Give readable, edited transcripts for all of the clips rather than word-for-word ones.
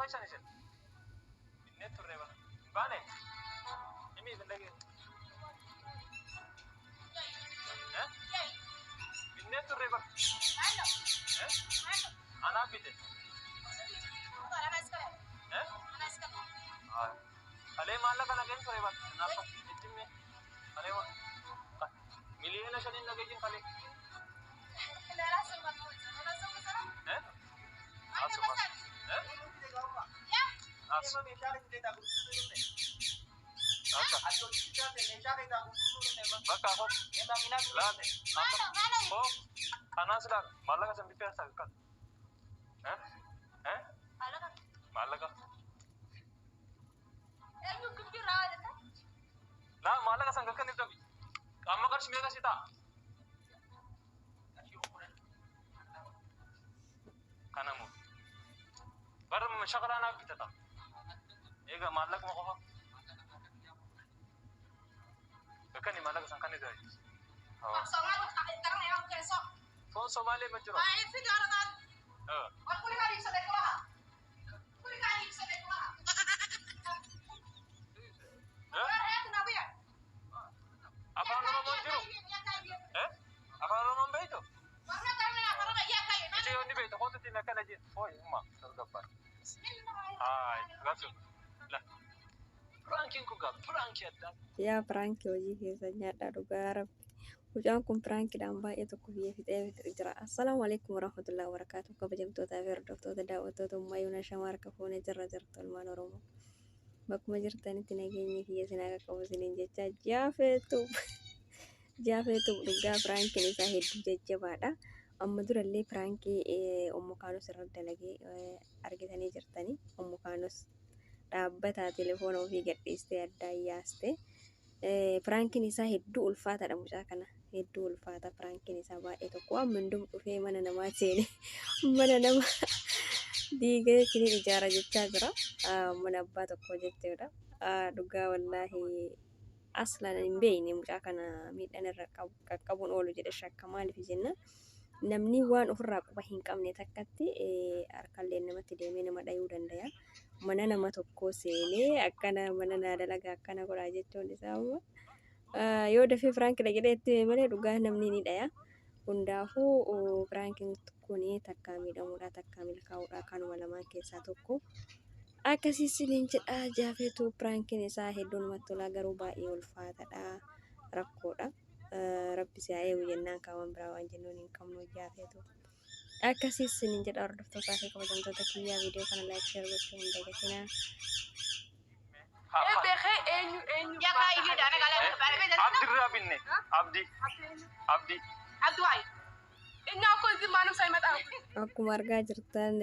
Galchan isin. Binnee turre bara. Hin baane. Himi isin dhagee. Eh? Binnee turre bara. Eh? Anaa bite. Eh? Kalee maallaqa nageen ture bara. Naaf itti himne. Kalee waan. 5 miliyoona nageeyyiin kalee. Eh? Asuma. Eh? As. Akka. Bakka hoo. Laate. Hoo. Kanaas laata. Maallaqa san bittee harkaa kan. Eh? Eh? Maallaqa. Laa maallaqa san kakkan ibsa. Amma qarshii meeqa si ta'a? Kanamu. Bara shaqalaa naaf bitata. Egaa maallaquma qofa. Kakkanni maallaqa san kan ibsa. Foon Somaalee ma jiru. Eh. Eh? Afaan Oromoon jiru. Eh? Afaan Oromoon beektu? Ija yoo inni beektu kootu ittiin akkana jee. Hooyi umma tasgabbaa. Haay gaafsu. La. Prankiin kun gaa prankii addaa. Yaa prankii hojii keessa nyaadhaa dhugaa rabbi. Mucaan kun prankiidhaan baay'ee tokko biyya fixee jira. Assalaamu alaikum warahmatullahi wabarakatuh. Kabajamtootaa fi hordoftoota daawwattoota Ummaayyoon Shamaarka fuunee jirra jirtu ilmaan Oromoo. Bakkuma jirtanitti nageenyi kiyya isin haa qaqqabu isiniin jecha jaafeetu jaafeetu dhugaa prankiin isaa hedduu jajjabaadha. Amma durallee prankii Ummu Kaanus irra dalagee argitanii jirtanii. Ummu Kaanus dhaabbataa telefoona ofii gadhiistee addaan yaaste. Prankiin isaa hedduu ulfaataadha mucaa kana. Hedduu ulfaata prankiin isaa baay'ee tokko. Waan hundum dhufee mana namaa seene mana nama diigee kini ijaara jechaa jira. Mana abbaa tokko jechuudha. Dhugaa wallaahi aslan hin beekne mucaa kana miidhaan irra qaqqabuun oolu jedhe shakka maaliif jenna. Namni waan ofirraa quba hin qabne takkatti harkallee namatti deemee nama dhayuu danda'a. Mana nama tokkoo seenee akkana mana naa dalagaa akkana godhaa jechuun isaa amma yoo dafee prankiidha jedhee itti hime malee dhugaa namni ni dhaya. Hundaafuu prankiin kun takkaa miidhamuudha takkaa milkaa'uudha kanuma lamaan keessaa tokko. Akkasii isiniin jedha jaafeetu prankiin isaa hedduu namatti tola garuu baay'ee ulfaataadha rakkoodha. Rabbi si haa eegu jennaan kaawwan biraa waan jennuun hin qabnu jaafeetu. Akkasii isiniin jedha hordoftootaa fi kabajamtoota kiyyaa viidiyoo kana like share gochuu hin dagatinaa. Eenyu eenyu? Abdirraa binne. Abdi. Abdi. እኛ እኮ እዚህ ማንም ሳይመጣ ነው። Akkuma argaa jirtan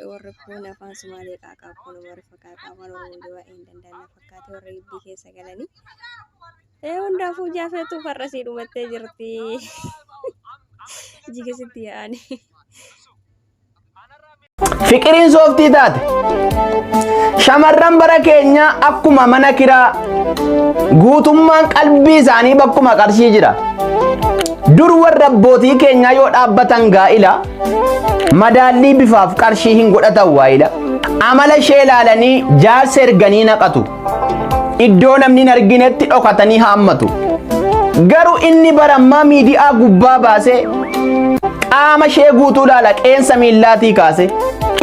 warri kun afaan Sumaalee qaaqaa kun warri fakkaata afaan Oromoo baay'ee hin danda'an fakkaate warri gibbii keessa galanii. Hundaafuu jaafeetu farra sii dhumattee jirti. Jigasitti yaa'anii. Fiqiriin sooftii taate. Shamarran bara keenyaa akkuma mana kiraa guutummaan qalbii isaanii bakkuma qarshii jira. Dur warra abbootii keenyaa yoo dhaabbatan gaa'ila madaallii bifaaf qarshii hin godhatan waayila. Amala ishee ilaalanii jaarsa erganii naqatu. Iddoo namni hin arginetti dhokatanii haammatu. Garuu inni barammaa miidiyaa gubbaa baasee qaama ishee guutuu ilaala qeensa miillaatii kaase.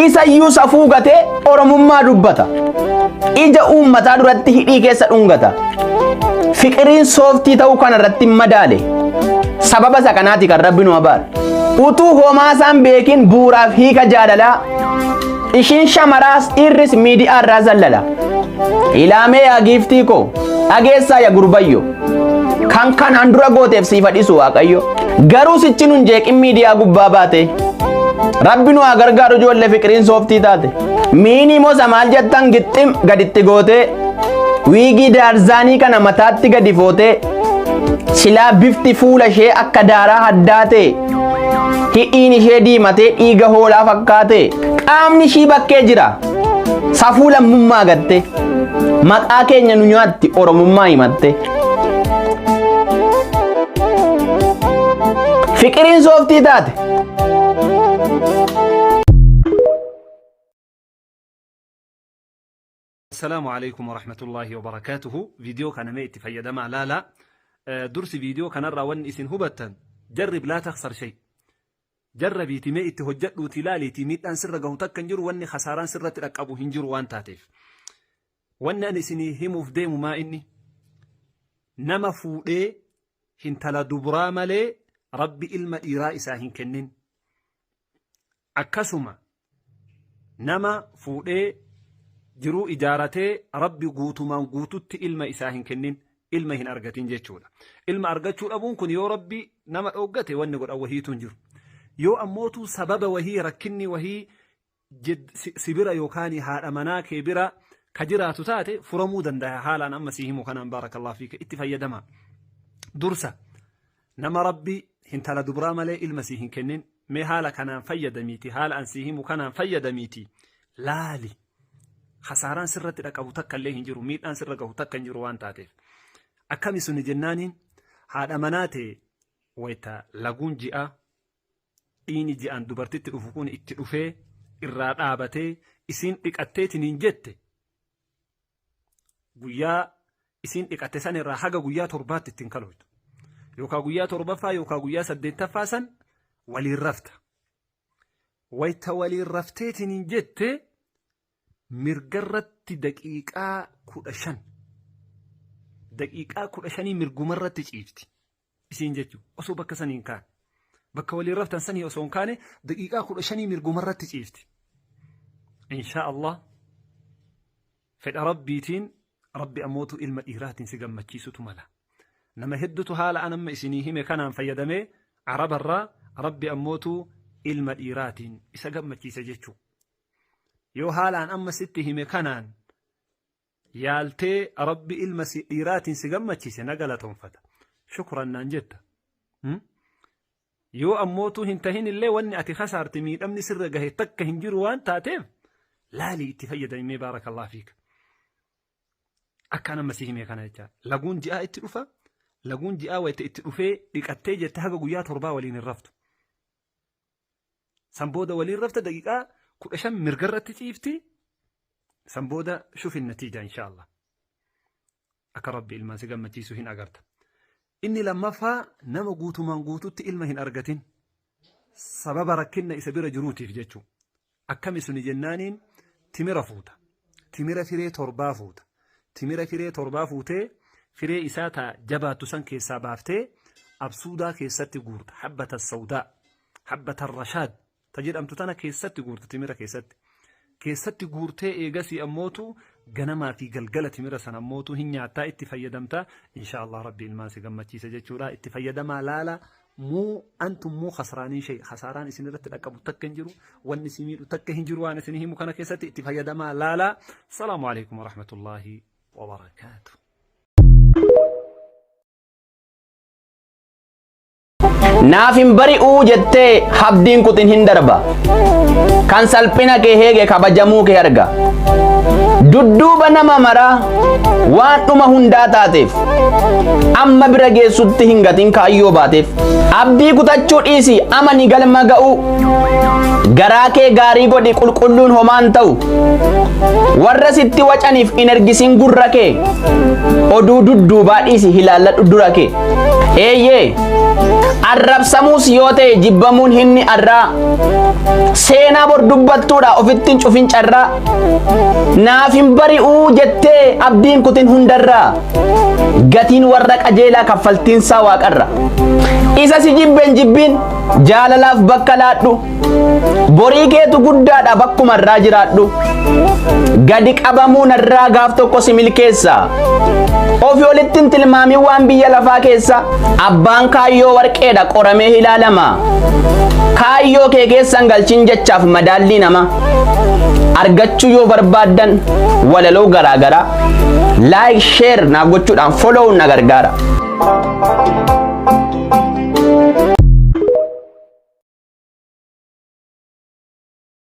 Isayyuu safuu gatee Oromummaa dubbata. Ija uummataa duratti hidhii keessa dhungata. Fiqiriin sooftii ta'uu kana irratti hin madaale. Sababa isa kanaati kan Rabbi nu abaare. Utuu homaasaan beekin bu'uuraaf hiika jaalalaa ishiin shamaraas dhiirris miidiyaa irraa zallala. Ilaamee yaa giiftii koo dhageessaa yaa gurbayyo. Kan kanaan dura gooteef siif dhiisu Waaqayyo. Garuu sichi nun jeeqin miidiyaa gubbaa baate. Rabbi nu haa gargaaru ijoollee fiqiriin sooftii taate. Miini mosa maal jettan gixxim gaditti gootee wiigii daarzaanii kana mataatti gadi footee silaa bifti fuula ishee akka daaraa haddaa ta'e hidhiin ishee diimatee dhiiga hoolaa fakkaate qaamni ishii bakkee jira safuu lammummaa gatte maqaa keenya nu nyaatti Oromummaa himatte. Fiqiriin sooftii taate. Assalaamu alaikum warahmatullaahi wabarakaatuhu. Viidiyoo kana mee itti fayyadamaa laalaa. Dursi viidiyoo kanarraa wanni isin hubattan jarrib laa taksar shay. Jarrabiiti mee itti hojjadhuuti laaliiti miidhaan sirra gahu takka hin jiru wanni kasaaraan sirratti dhaqqabu hin jiru waan taateef. Wanni ani isinii himuuf deemu maa inni nama fuudhee hintala dubraa malee rabbi ilma dhiiraa isaa hin kennin. Akkasuma nama fuudhee jiruu ijaaratee rabbi guutumaan guututti ilma isaa hin kennin ilma hin argatin jechuudha. Ilma argachuu dhabuun kun yoo rabbi nama dhooggate wanni godhan wahiitu hin jiru. Yoo ammootuu sababa wahii rakkinni wahii si bira yookaan haadha manaa kee bira ka jiraatu taate furamuu danda'a haalaan amma sii himu kanaan baarakallahu fiika itti fayyadamaa. Dursa Nama Rabbi hintala dubraa malee ilma sii hin kennin mee haala kanaan fayyadamiiti haala an sii himu kanaan fayyadamiiti laali kasaaraan sirratti dhaqabu takka illee hin jiru miidhaan sirra gahu takka hin jiru waan taateef akkami suni jennaaniin haadha manaa ta'e wayta laguun ji'aa dhiini ji'aan dubartitti dhufu kun itti dhufee irraa dhaabatee isiin dhiqatteetiniin jette guyyaa isiin dhiqatte san irraa haga guyyaa torbaatti ittiin kalooytu. Yookaa guyyaa torbaffaa yookaa guyyaa saddeettaffaa san waliin rafta. Wayta waliin rafteetiin jette mirgarratti daqiiqaa 15 daqiiqaa 15 mirgumarratti ciifti. Isiin jechuun osoo bakka sanii hin kaane. Bakka waliin raftan sanii osoo hin kaane daqiiqaa 15 mirgumarratti ciifti. Inshaa Allah Fedha Rabbiitiin Rabbi ammootu ilma dhiiraatiin si gammachiisutu mala. Nama heddutu haala an amma isinii hime kanaan fayyadamee Arabarraa Rabbi ammootu ilma dhiiraatiin isa gammachiise jechuu. Yoo haala an amma sitti hime kanaan yaaltee Rabbi ilma si dhiiraatiin si gammachiise na galatoonfata. Shukran naan jetta. Yoo ammootuu hin tahin illee wanni ati kasaarte miidhamni sirra gahe takka hin jiru waan taateef laalii itti fayyadami mee baarakallah fiika. Akka nama si hime kana jecha laguun ji'aa itti dhufa laguun ji'aa wayita itti dhufee dhiqattee jette haga guyyaa torbaa waliin hin raftu. San booda waliin rafta daqiiqaa 15 mirgarratti ciifti san booda shufin natiija inshaallah. Akka Rabbi ilmaan si gammachiisu hin agarta. Inni lammaffaa nama guutumaan guututti ilma hin argatin sababa rakkinna isa bira jiruutiif jechuu. Akkami suni jennaaniin timira fuuta. Timira firee torbaa fuuta. Timira firee torbaa fuutee firee isaa ta jabaattu san keessaa baaftee absuudaa keessatti guurta. Habbata sawdaa. Habbata rashaad. ta jedhamtu tana keessatti guurta timira keessatti. Keessatti guurtee eegasii ammootu ganamaa fi galgala timira sana ammootu hin nyaattaa itti fayyadamta. Insha Allah Rabbi ilmaan si gammachiisa jechuudha. Itti fayyadamaa laala muu antum muu khasraaniin shay khasaaraan isin irratti dhaqqabu takka hin jiru wanni si miidhu takka hin jiru waan isin himu kana keessatti itti fayyadamaa laala. Salaamu alaikum warahmatullaahi wabarakaatu. Naaf hin bari'uu jettee habdiin kutin hin darba. Kan salphina kee heege kabajamuu kee arga. Dudduuba nama maraa waan dhuma hundaa taateef amma bira geessutti hin gatin kaayyoo baateef. Abdii kutachuu dhiisi amani galma ga'uu. Garaa kee gaarii godhi qulqulluun homaan ta'u. Warra sitti wacaniif hin ergisin gurra kee. Oduu dudduubaa dhiisi hilaalladhu dura kee. Eeyyee! Arrabsamuus yoo ta'e jibbamuun hinni arraa. Seenaa bor dubbattuudha ofitti hin cufin carraa. Naaf hin bari'uu jettee abdiin kutin hundarraa. Gatiin warra qajeelaa kaffaltiinsaa waaqarra. Isa si jibbe hin jibbiin jaalalaaf bakka laadhu. Borii keetu guddaadha bakkuma irraa jiraadhu. Gadi qabamuu narraa gaaf tokko si milkeessa. Ofi olitti hin tilmaamin waan biyya lafaa keessa. Abbaan kaayyoo warqeedha qoramee ilaalama. Kaayyoo kee keessan galchin jechaaf madaallii nama. Argachuu yoo barbaaddan walaloo garaagaraa. Like, share naaf gochuudhaan follow na gargaara.